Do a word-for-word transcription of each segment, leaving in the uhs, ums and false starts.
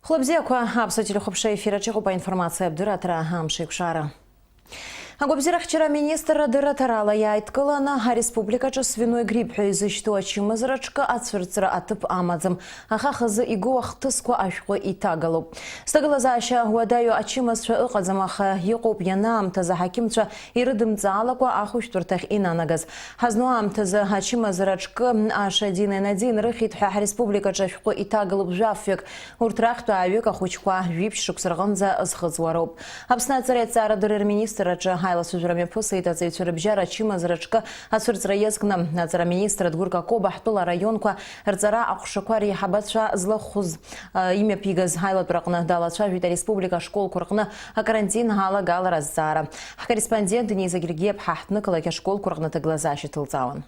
Хәлабзиақәа, аԥсуа телехәаԥшра ефир аҿы иҟоуп аинформациа абдырраҭара амш еиқәшара. Агәабзиарахьчара аминистрра адырраҭарала иааидкыланы ареспубликаҿы свиной грипп ҳәа изышьҭоу ачымазара ҿкы ацәырҵра аҭыԥ амаӡам, аха хазы игоу ахҭысқәа ашәҟәы иҭагалоуп. Зҭагылазаашьа уадаҩу ачымазцәа ыҟаӡам, аха иҟоуп ианаамҭаз аҳақьымцәа ирыдымҵаалакәа ахәышәтәырҭахь инанагаз. Ҳазну аамҭазы ачымазара ҿкы H один N один рыхьит ҳәа ҳреспубликаҿы ашәҟәы иҭагалоуп жәафҩык. Урҭ рахьтә ааҩык ахәыҷқәа жәиԥшь шықәса рҟынӡа зхыҵуа роуп. Аԥсны аҵареи аҭҵаарадырреи рминистрраҿы аилацәажәара мҩаԥысит аҵаҩцәа рыбжьара ачымазара ҿкы ацәырҵра иазкны. Аҵара аминистрра Дгәыр Какоба ҳтәыла араионқәа рҵара аҟәшақәа реиҳабацәа злахәыз, а, имҩаԥигаз аилатәара аҟны далацәажәеит ареспублика ашколқәа рҟны акарантин алагалара азҵаара. Ҳкорреспондент Дениза Гергиаԥҳа ҳҭнықалақь ашколқәа рҟны ҭагылазаашьа ҭылҵаауан.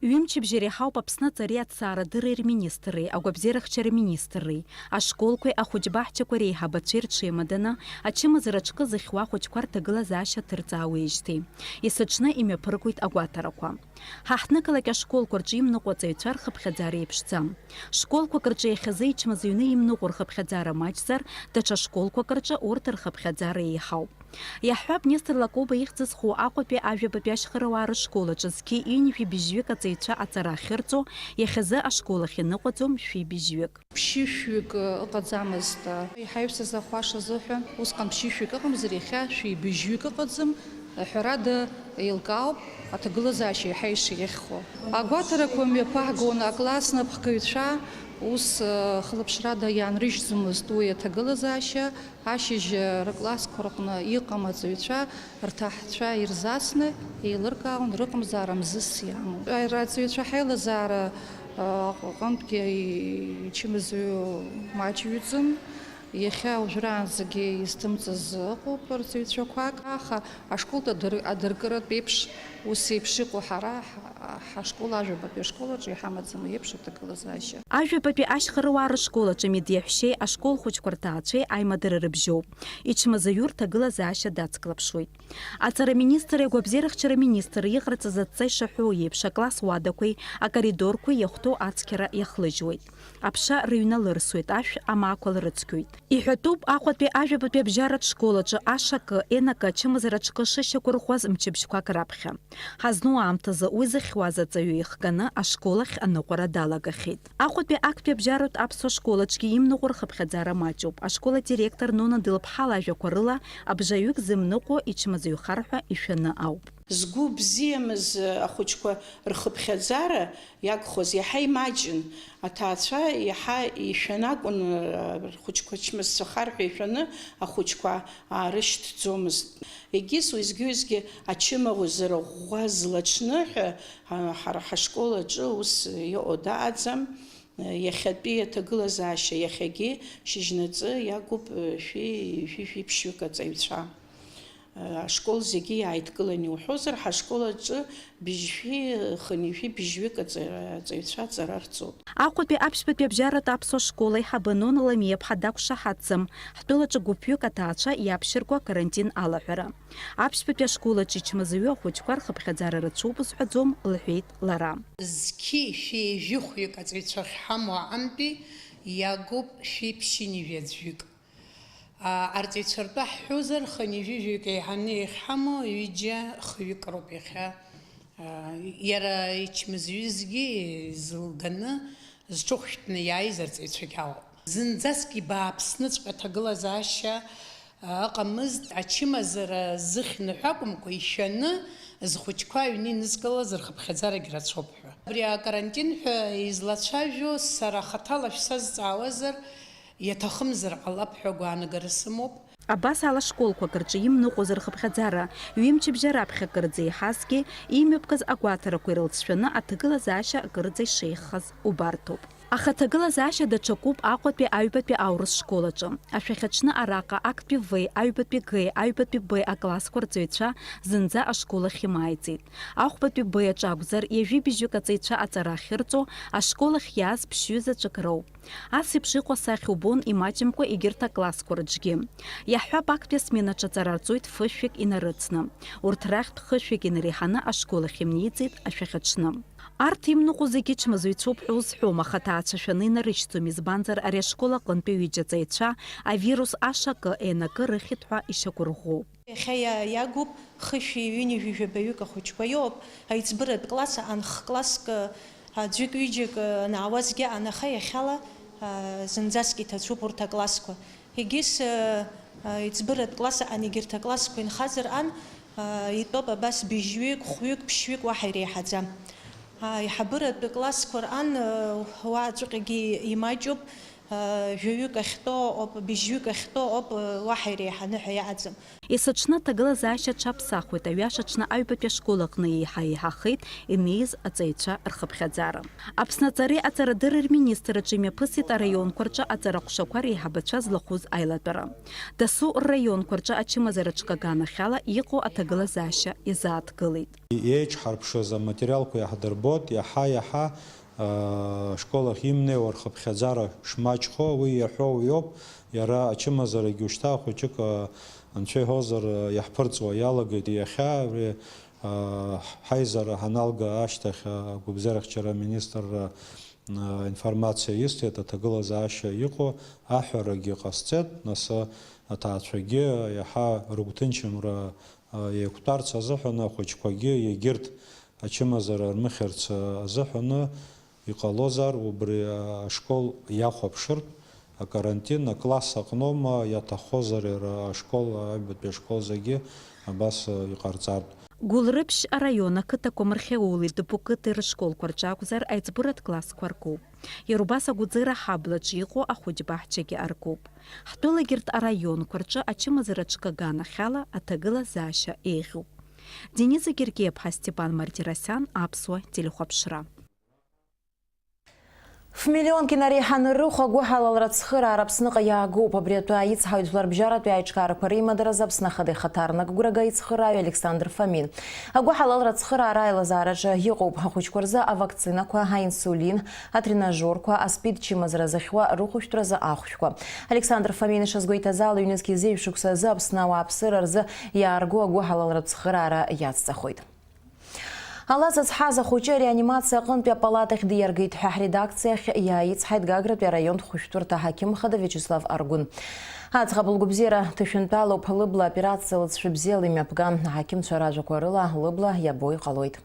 Ҩымчыбжьа иреиҳауп Аԥсны аҵареи аҭҵаарадырреи рминистрреи агәабзиарахьчара министрреи, ашколқәеи ахәыҷбаҳчақәеи реиҳабацәеи рҽеимаданы, ачымазара ҿкы зыхьуа ахәыҷқәа рҭагылазаашьа ҭырҵаауеижьҭеи. Есыҽны имҩаԥыргоит агәаҭарақәа. Ҳа ҳҭнықалақь ашколқәа рҿы имныҟәо аҵаҩцәа рхыԥхьаӡара еиԥшӡам. Школқәак рҿы иахьазы ичмазаҩны имныҟәо рхыԥхьаӡара маҷзар, даҽа школқәак рҿы урҭ рхыԥхьаӡара еиҳауп. Иаҳҳәап, Нестор Лакоба ихьӡ зху Аҟәатәи ажәабатәи ашьхарауаа рышкол аҿы зқьи ҩынҩажәи быжьҩык аҵаҩцәа аҵара ахьырҵо, иахьазы ашкол ахь иныҟәаӡом шәи быжьҩык. Ԥшьышәҩык ыҟаӡамызт. Иҳаҩсыз ахәаша азыҳәан, усҟан ԥшьышәҩык ыҟамзар, иахьа шәи быжьҩык ыҟаӡам, ҳәарада, еилкаауп аҭагылазаашьа еиҳа ишеиӷьхо. Агәаҭарақәа мҩаԥаҳгон акласс напхгаҩцәа, ус, хылаԥшрада иаанрыжьӡомызт уи аҭагылазаашьа. Ашьыжь, э, рыклассқәа рҟны иҟам аҵаҩцәа рҭаҳцәа ирзасны еилыркаауан, рыҟамзаара мзызс иамоу. Ара аҵаҩцәа ҳаилазаара, э, аҟынтәгьы ичымазаҩу маҷҩӡам. Иахьа уажәраанӡагьы изҭымҵыз ыҟоуп рҵаҩцәақәак, аха ашколтә адыр-, адыркыратә еиԥш ус еиԥш иҟоу ҳара ҳа-, ҳашкол, ажәабатәи ашкол аҿы иҳамаӡам еиԥш аҭагылазаашьа. Ажәабатәи ашьхарауаа рышкол аҿы медеҳәшьеи ашкол хәыҷқәа рҭаацәеи аимадара рыбжьоуп. Ичмазаҩу рҭагылазаашьа дацклаԥшуеит. Аҵара аминистрреи агәабзиарахьчара аминистрреи иҟарҵаз адҵа ишаҳәо еиԥш, акласс уадақәеи акоридорқәеи иахәҭоу ацқьара иахлыжьуеит. Аԥша рыҩналырсуеит, ашә амаақәа лрыцқьоит. Иҳәатәуп, Аҟәатәи ажәабатәи абжьаратә школ аҿы ашакы, енакы ачымазара ҿкы шышьақәырӷәӷәаз мчыбжьқәак раԥхьа. Ҳазну аамҭазы уи зыхьуаз аҵаҩы ихганы ашкол ахь аныҟәара далагахьеит. Аҟәатәи актәи абжьаратә аԥсуа школ аҿгьы имныҟәо рхыԥхьаӡара маҷуп. Ашкол адиректор Нона Дылԥҳа лажәақәа рыла, абжаҩык зымныҟәо ичмазаҩхар ҳәа ишәаны ауп. Згәы бзиамыз ахәыҷқәа рхыԥхьаӡара иагхоз иаҳа имаҷын. Аҭаацәа иаҳа ишәаны акәын, рхәыҷқәа чмазцәахар ҳәа ишәаны ахәыҷқәа аарышьҭӡомызт. Егьыс уеизгьы-уеизгьы ачымазара ӷәӷәа злаҽны ҳәа, а, ҳара ҳашкол аҿы ус иҟоу дааӡам. Иахьатәи аҭагылазаашьа иахьагьы шьыжьнаҵы иагуп, шәи, шәи, шәи ԥшьҩык аҵаҩцәа. Ашкол зегьы иааидкыланы иуҳәозар, ҳашкол аҿы быжьшәи хынҩажәи быжьҩык аҵа-, аҵаҩцәа аҵара рҵоуп. Аҟәатәи аԥшьбатәи абжьаратә аԥсуа школ аиҳабы Нона Ламиаԥҳа дақәшаҳаҭӡам, ҳтәылаҿы гәыԥҩык аҭаацәа иаԥшьырго акарантин алаҳәара. Аԥшьбатәи ашкол аҿы ичмазаҩу ахәыҷқәа рхыԥхьаӡара рацәоуп узҳәаӡом, лҳәеит лара. Зқьи шәи жәохәҩык аҵаҩцәа ахьҳамоу аҟынтәи иагуп шәи ԥшьынҩажәи аӡәҩык. А, арҵаҩцәа ртәы ҳҳәозар, хынҩажәи жәаҩык еиҳаны иахьҳамоу ҩыџьа хҩык роуп иахьа. А, иара ичмазаҩызгьы зылганы, зҽыхәшәтәны иааиз арҵаҩцәагьы ауп. Зынӡаск ибааԥсныҵәҟьа аҭагылазаашьа, а, ыҟамызт, ачымазара зыхьны ҳәа акәымкәа, ишәаны зхәыҷқәа аҩны инызкылаз рхыԥхьаӡарагь рацәоуп ҳәа. Абри акарантин ҳәа излацәажәо сара хаҭала шәсазҵаауазар, иаҭахымзар ҟалап ҳәа агәаанагара сымоуп. Абас ала школқәак рҿы имныҟәоз рхыԥхьаӡара, ҩымчыбжьа раԥхьа акырӡа еиҳазгьы, имҩаԥгаз агәаҭарақәа ирылҵшәаны аҭагылазаашьа акырӡа ишеиӷьхаз убарҭоуп. Аха аҭагылазаашьа даҽакуп Аҟәатәи аҩбатәи аурыс школ аҿы. Ашәахьаҽны араҟа актәи В, аҩбатәи Г, аҩбатәи Б аклассқәа рҵаҩцәа зынӡа ашкол ахь имааиӡеит. Ахәбатәи Б аҿы акәзар, ҩажәи быжьҩык аҵаҩцәа аҵара ахьырҵо, ашкол ахь иааз ԥшьҩы заҵәык роуп. Ас еиԥш иҟоу асахьа убон имаҷымкәа егьырҭ аклассқәа рҿгьы. Иаҳҳәап, актәи асмена аҿы аҵара рҵоит фышәҩык инарыцны. Урҭ рахьтә хышәҩык инареиҳаны ашкол ахь имнеиӡеит ашәахьаҽны. Арҭ имныҟәо зегьы чмазаҩцәоуп ҳәа узҳәом, аха ҭаацәашәаны инарышьҭӡом, избанзар ари ашкол аҟынтәи ҩыџьа аҵаҩцәа авирус ашакы еинакы рыхьит ҳәа ишьақәырӷәӷәоуп. Иахьа иа-, иагуп хышәи ҩынҩажәи жәабаҩык ахәыҷқәа иоуп, аиҵбыратә класс аан х-класск, аӡәык-ҩыџьак анаауазгьы аан, аха иахьала, а, зынӡаск иҭацәуп урҭ аклассқәа. Егьыс, а, а, иҵбыратә класс аан егьырҭ аклассқәа инхазар аан, а, итәоуп абас быжьҩык, хәҩык, ԥшьҩык, уаҳа иреиҳаӡам. Аиҳабыратә классқәа рҟан, уа аҵәҟьагьы имаҷуп, жәаҩык ахьтәоу ауп, быжьҩык ахьтәоу ауп, уаҳа иреиҳаны ҳәа иаҟаӡам. Есыҽны аҭагылазаашьа аҽаԥсахуеит, аҩаша аҽны аҩбатәи ашкол аҟны еиҳа еиҳахеит инеиз аҵаҩцәа рхыԥхьаӡара. Аԥсны аҵареи аҵарадырреи рминистрраҿы имҩаԥысит араионқәа рҿы аҵара ҟәшақәа реиҳабацәа злахәыз аилатәара. Дасу рраионқәа рҿы ачымазара ҽкы аганахьала иҟоу аҭагылазаашьа иазааҭгылеит. Еиҿҳарԥшыз аматериалқәа иаҳдырбоит, иаҳа-иаҳа, аа, ашкол ахь имнеиуа рхыԥхьаӡара шмаҷхо, уи иаҳәо уиоуп, иара ачымазарагьы ушьҭа хәыҷык, аа, анцәа иҳәозар, иаҳԥырҵуа иалагеит. Иахьа абри, аа, ҳаизара ҳаналга ашьҭахь, агәабзиарахьчара аминистрра, аа, информациа исҭеит, аҭагылазаашьа иҟоу аҳәарагьы ҟасҵеит, нас, аҭаацәагьы иаҳа рыгәҭынчымра еиқәтәарц азыҳәан ахәыҷқәагьы егьырҭ ачымазара рмыхьырц азыҳәаны иҟалозар, убри ашкол иахәаԥшыртә, акарантин акласс аҟноума, иаҭаххозар иара ашкол, аҩбатәи ашкол зегьы абас иҟарҵартә. Гәылрыԥшь араион ақыҭақәа Мархьауули Дыԥуқыҭи рышколқәа рҿы акәзар, аиҵбыратә классқәа ркуп. Иара убас Агәыӡыра аҳаблаҿы иҟоу ахәыҷбаҳчагьы аркуп. Ҳтәылагьырҭ араионқәа рҿы ачымазара ҽкы аганахьала аҭагылазаашьа еиӷьуп. Дениза Гергиаԥҳа, Степан Мартиросиан, Аԥсуа телехәаԥшра. Ф-миллионк инареиҳаны рыхә агәыҳалалра ацхыраара Аԥсныҟа иаагоуп. Абри атәы аицҳауеит жәларбжьаратәи аиҿкаарақәа реимадаразы Аԥсны Ахада ихаҭарнак гәрага ицхырааҩ Александр Фомин. Агәыҳалалра ацхыраара аилазаараҿы иҟоуп ахәыҷқәа рзы авакцинақәа, аинсулин, атренажерқәа, аспид чымазара зыхьуа рыхәышәтәразы ахәшәқәа. Александр Фомин ишазгәеиҭаз ала, ҩнызқь зеижә шықәса азы Аԥсны ауааԥсыра рзы иаарго агәыҳалалратә цхыраара иацҵахоит. Ала зыцҳаз ахәыҷы ареанимациа аҟынтәи апалатахь диаргеит ҳәа ҳредакциахь иааицҳаит Гагратәи араионтә хәышәтәырҭа аҳақьым хада Виачеслав Аргәын. Аӡӷаб лгәабзиара ҭышәынтәалоуп, лыбла аоперациа лыҵшәа бзиала имҩаԥган, аҳақьымцәа ражәақәа рыла лыбла иабо иҟалоит.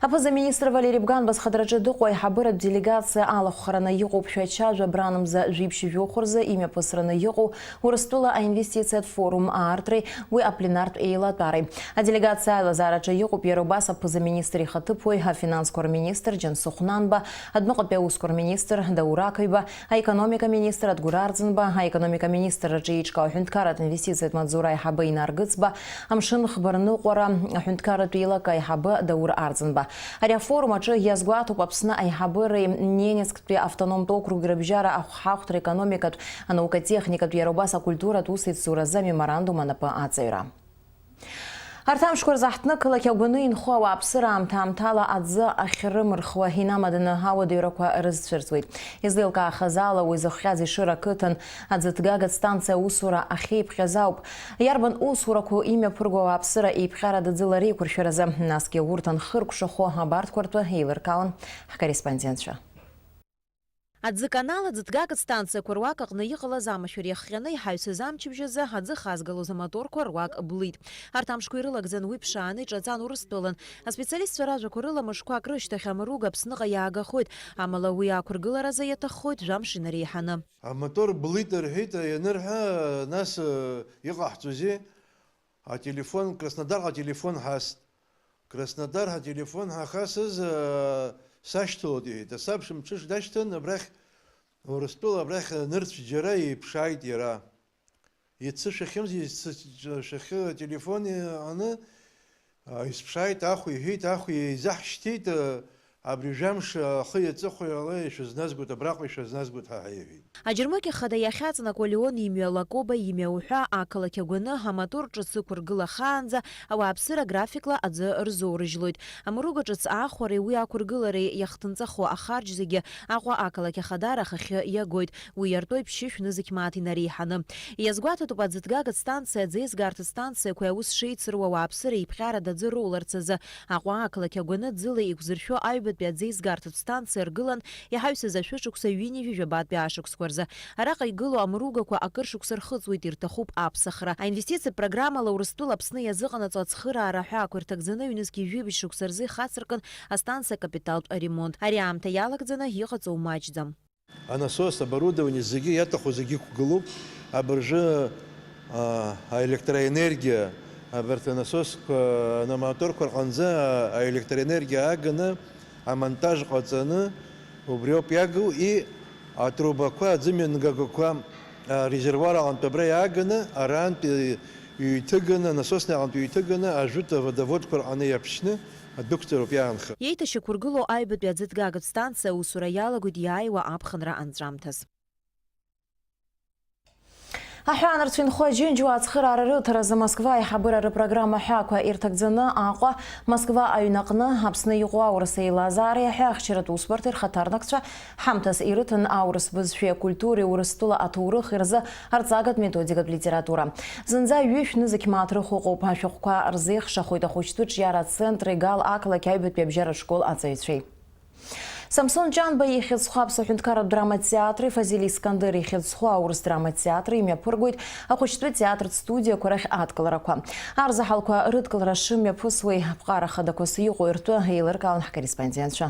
Аԥыза-министр Валери Бганба зхадраҿы дыҟоу аиҳабыратә делегациа алахәхараны иҟоуп шәача жәабранмза жәиԥшь жәохә рзы имҩаԥысраны иҟоу Урыстәыла аинвестициатә форум аартреи уи апленартә еилатәареи. Аделегациа аилазаараҿы иҟоуп иара убас аԥыза-министр ихаҭыԥуаҩ, афинансқәа рминистр Џьансыхә Нанба, адәныҟатәи аусқәа рминистр Даур Ақаҩба, аекономика министр Адгәыр Арӡынба, аекономика министрраҿы еиҿкаау аҳәынҭқарратә инвестициатә маҵзура аиҳабы Инар Гыцба, амшын хбарныҟәара аҳәынҭқарратә еилак аиҳабы Даур Арӡынба. Ари афорум аҿы иазгәаҭоуп Аԥсны аиҳабыреи Ненецктәи автономтә округи рыбжьара ахәҳахәҭра економикатә, анаукатехникатә, иара убас акультуратә усеицуразы амеморандум анапы аҵаҩра. Арҭ амшқәа рзы ҳҭнықалақь агәаны инхо ауааԥсыра аамҭа-аамҭала аӡы ахьрымырхуа инамаданы ауадаҩрақәа рызцәырҵуеит. Излеилкаахаз ала, уи зыхҟьаз Ешыра ақыҭан аӡыҭгагатә станциа аусура ахьеиԥҟьаз ауп. Иарбан усурақәоу имҩаԥырго ауааԥсыра еиԥҟьаратә ӡыла реиқәыршәаразы, насгьы урҭ анхыркәшахо абарҭқәа ртәы еилыркаауан ҳкорреспондентцәа. Аӡы канал, аӡыҭгагатә станциақәа руак аҟны иҟалаз амашәыр иахҟьаны иҳаҩсыз амчыбжь азы аӡы хазгалоз амоторқәа руак блит. Арҭ амшқәа ирылагӡан уи ԥшааны иҿаҵан Урыстәылан. Аспециалистцәа ражәақәа рыла, мышқәак рышьҭахь амруг Аԥсныҟа иаагахоит, амала уи ақәыргыларазы иаҭаххоит жәамш инареиҳаны. Амотор блит рҳәеит, ианырҳәа, нас, э, иҟаҳҵозеи? Ателефон, Краснодарҟа ателефон ҳаст. Краснодарҟа ателефон ҳахасыз, э, сашьҭалоит, иҳәеит. Асабша мҽыш дашьҭан, абрахь, Урыстәыла абрахь нырцә џьара иԥшааит иара. Иацы шәахьымз, иацы шәахьы ателефон ааны, а, исԥшааит, ахә иҳәеит, ахә еизаҳшьҭит, а, абри жәамш ахы иаҵыхәа ала ишәызназгоит, абраҟа ишәызназгоит ҳәа ҳәа иҳәеит. Аџьармыкьа хада иахьаҵанакуа Леон имҩа Лакоба имҩа уҳәа ақалақь агәаны амотор ҿыц ықәыргылахаанӡа ауааԥсыра графикла аӡы рзоурыжьлоит. Амруга ҿыц аахәареи уи ақәыргылареи иахҭынҵахо ахарџь зегьы Аҟәа ақалақь ахадара ахахьы иагоит. Уи иартәоит ԥшьышә нызқь мааҭ инареиҳаны. Иазгәаҭатәуп аӡыҭгагатә станциа, аӡеизгарҭа станциақәеи аус шеицыруа ауааԥсыра еиԥҟьарада аӡы роуларц азы Аҟәа ақалақь агәаны ӡыла иқәзыршәо аҩба аҩбатәи аӡеизгарҭатә станциа ргылан иҳаҩсыз ашәышықәса ҩынҩажәи жәабатәи ашықәсқәа рзы. Араҟа игылоу амругақәа акыр шықәса рхыҵуеит, ирҭахуп аԥсахра. Аинвестициатә программала Урыстәыла Аԥсны иазыҟанаҵо ацхыраара аҳәаақәа ирҭагӡаны ҩнызқь ҩажәи ҩажәи шықәса рзы ихацыркын астанциа акапиталтә аремонт. Ари аамҭа иалагӡаны иҟаҵоу маҷӡам. Анасос, оборудование зегьы иаҭаху зегьы иқәгылоуп. Абыржәы, а, аелектроенергиа, абарҭ анасосқәа, амоторқәа рҟынӡа аелектроенергиа ааганы, амонтаж ҟаҵаны, убриоуп иагу, и атрубақәа, аӡымҩангагақәа, а, резервуар аҟынтә абра иааганы, арантә иҩҭыганы, анасосни аҟынтә иҩҭыганы, ажәытә аводоводқәа рҟны иаԥшьны, адәықәҵароуп иаанхо. Еиҭашьақәыргылоу аҩбатәи аӡыҭгагатә станциа аусура иалагоит иааиуа аԥхынра анҵәамҭаз. Аҳәаанырцә инхо аџьынџьуаа ацхыраара рыҭаразы Москва аиҳабыра рыпрограмма ҳәаақәа ирҭагӡаны Аҟәа, Москва аҩнаҟны Аԥсны иҟоу аурыс еилазаареи аҳәаахьчаратә усбарҭеи рхаҭарнакцәа ҳамҭас ирыҭан аурыс бызшәеи акультуреи Урыстәыла аҭоурыхи рзы арҵагатә методикатә литература. Зынӡа ҩышә нызқь мааҭ рыхә ыҟоуп. Ашәҟәқәа рзеихшахоит ахәыҷтәы ҿиара ацентри Гал ақалақь аҩбатәи абжьаратә школ аҵаҩцәеи. Самсон Ҷанба ихьӡ зху аԥсуа ҳәынҭқарратә драматә театри Фазиль Искандер ихьӡ зху аурыс драматә театри имҩаԥыргоит ахәыҷтәы театртә студиақәа рахь адкыларақәа. Арзаҳалқәа рыдкылара шымҩаԥысуеи аԥҟара хадақәас иҟоу ртәы еилыркаауан ҳкорреспондентцәа.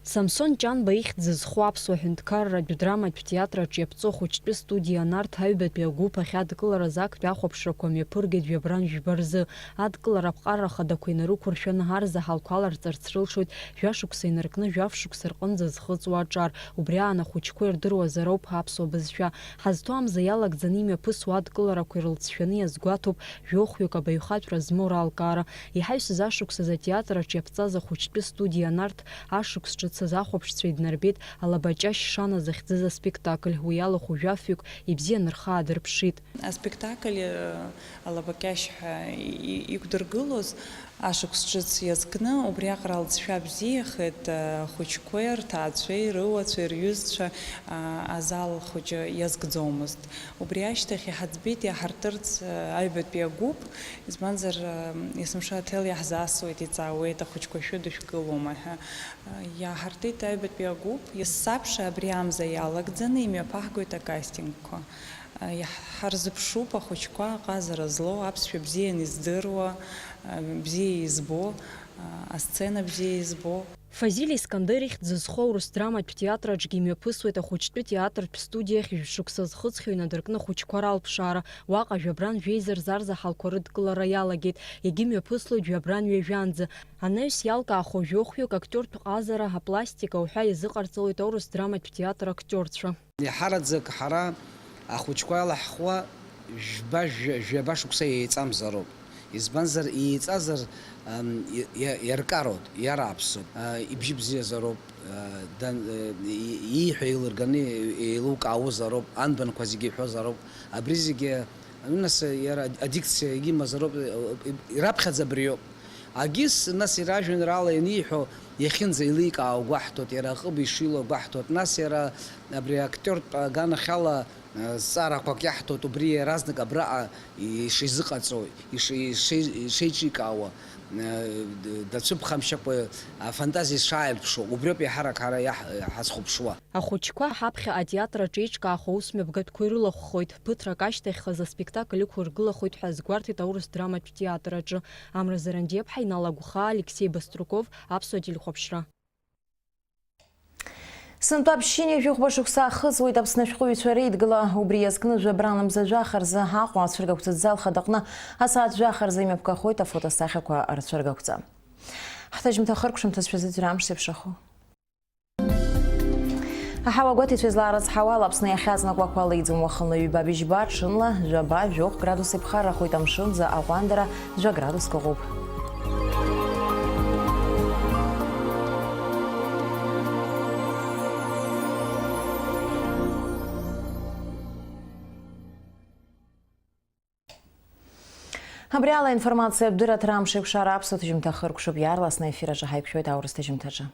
Самсон Ҷанба ихьӡ зху аԥсуа ҳәынҭқарратә драматә театр аҿы иаԥҵоу ахәыҷтәы студиа Нарҭ аҩбатәи агәыԥ ахь адкыларазы актәи ахәаԥшрақәа мҩаԥыргеит жәабран жәба рзы. Адкылара аԥҟара хадақәа инарықәыршәаны арзаҳалқәа аларҵарц рылшоит жәашықәса инаркны жәаф шықәса рҟынӡа зхыҵуа аҿар. Убри аан ахәыҷқәа ирдыруазароуп аԥсуа бызшәа. Ҳазҭо амза иалагӡаны имҩаԥысуа адкыларақәа ирылҵшәаны иазгәаҭоуп жәохәҩык абаҩхатәра змоу ралкаара. Иҳаҩсыз ашықәсазы атеатр аҿы иаԥҵаз ахәыҷтәы студиа Нарҭ ашықәс ҿыц азы ахәаԥшцәа иднарбеит Алабаҷашь Шана захьӡыз аспектакль. Уи алахәу жәафҩык ибзианы рхы аадырԥшит. Аспектакль, э, Алабаҷашь ҳәа и-, и-, иқәдыргылоз ашықәс ҿыц иазкны, убриаҟара алҵшәа бзиахеит, э, ахәыҷқәеи, рҭаацәеи, рыуацәеи, рҩызцәа, а, азал хәыҷы иазкӡомызт. Убри ашьҭахь иҳаӡбеит иаҳартырц, э, аҩбатәи агәыԥ, избанзар, э, есымша аҭел иаҳзасуеит, иҵаауеит, ахәыҷқәа шәыдышәкылома ҳәа. Иаҳартит аҩбатәи агәыԥ. Есабша абри амза иалагӡаны имҩаԥаҳгоит акастингқәа. Иаҳ-, ҳарзыԥшуп ахәыҷқәа аҟазара злоу, аԥсшәа бзианы издыруа, бзиа избо, асцена бзиа избо. Фазиль Искандер ихьӡ зху аурыс драматә театр аҿгьы имҩаԥысуеит ахәыҷтәы театртә студиа ахь шықәса зхыҵхьоу инадыркны ахәыҷқәа ралԥшаара. Уаҟа жәабран жәеиза рзы арзаҳалқәа рыдкылара иалагеит. Егьи мҩаԥыслоит жәабран ҩажәанӡа. Анаҩс иалкаахо жәохәҩык актиортә ҟазара, апластика уҳәа иазыҟарҵалоит аурыс драматә театр актиорцәа. Иаҳараӡак ҳара ахәыҷқәа иалаҳхуа жәба, жәа-, жәаба шықәса еиҵамзароуп. Избанзар, еиҵазар, ам, и-, иа-, иаркароуп, иарааԥсоуп, а, ибжьы бзиазароуп, а, дан-, э, и-, ииҳәо еилырганы еилукаауазароуп, анбанқәа зегьы иҳәозароуп. Абри зегьы, нас, иара адикциа егьимазароуп, э, ираԥхьаӡа абриоуп. Агьыс, нас, иара ажәеинраала ианиҳәо, иахьынӡеиликаау гәаҳҭоит, иара аҟыб ишилоу гәаҳҭоит, нас, иара абри актиортә аганахьала, э, зҵаарақәак иаҳҭоит, убри иаразнак абраҟа ишизыҟаҵоу, иши-, иши-, ишеиҿикаауа, э, д-, дацәыԥхамшьакәа афантазиа шааирԥшуа, убриоуп еиҳарак ҳара иаҳ-, ҳазхәаԥшуа. Ахәыҷқәа ҳаԥхьа атеатр аҿы еиҿкаахо аусмҩаԥгатәқәа ирылахәхоит. Ԥыҭрак ашьҭахь хазы аспектакль ықәыргылахоит ҳәа азгәарҭеит аурыс драматә театр аҿы. Амра Зарандиаԥҳа, Инал Агәхаа, Алексеи Баструков, Аԥсуа телехәаԥшра. Сынтәа ԥшьынҩажәи хәба шықәса ахыҵуеит Аԥсны ашәҟәыҩҩцәа реидгыла. Убри иазкны жәабран мза жәаха рзы Аҟәа ацәыргақәҵатә зал хадаҟны асааҭ жәаха рзы имҩаԥгахоит афотосахьақәа рцәыргақәҵа. Ҳҭыжьымҭа хыркәшамҭазшәа зыӡырҩ амш зеиԥшрахо. Аҳауа гәаҭеицәа излаарыцҳауа ала, Аԥсны иахьаҵнакуа ақәа леиӡом, уахынла ҩба быжьба, ҽынла жәаба, жәохә градус иԥхаррахоит, амшынӡы аҟәандара жәа градуск ыҟоуп. Абри ала аинформациатә дырраҭара амш еиқәшара аԥсуа ҭыжьымҭа хыркәшоуп, иаарласны аефир аҿы ҳаиқәшәоит аурыс ҭыжьымҭаҿы.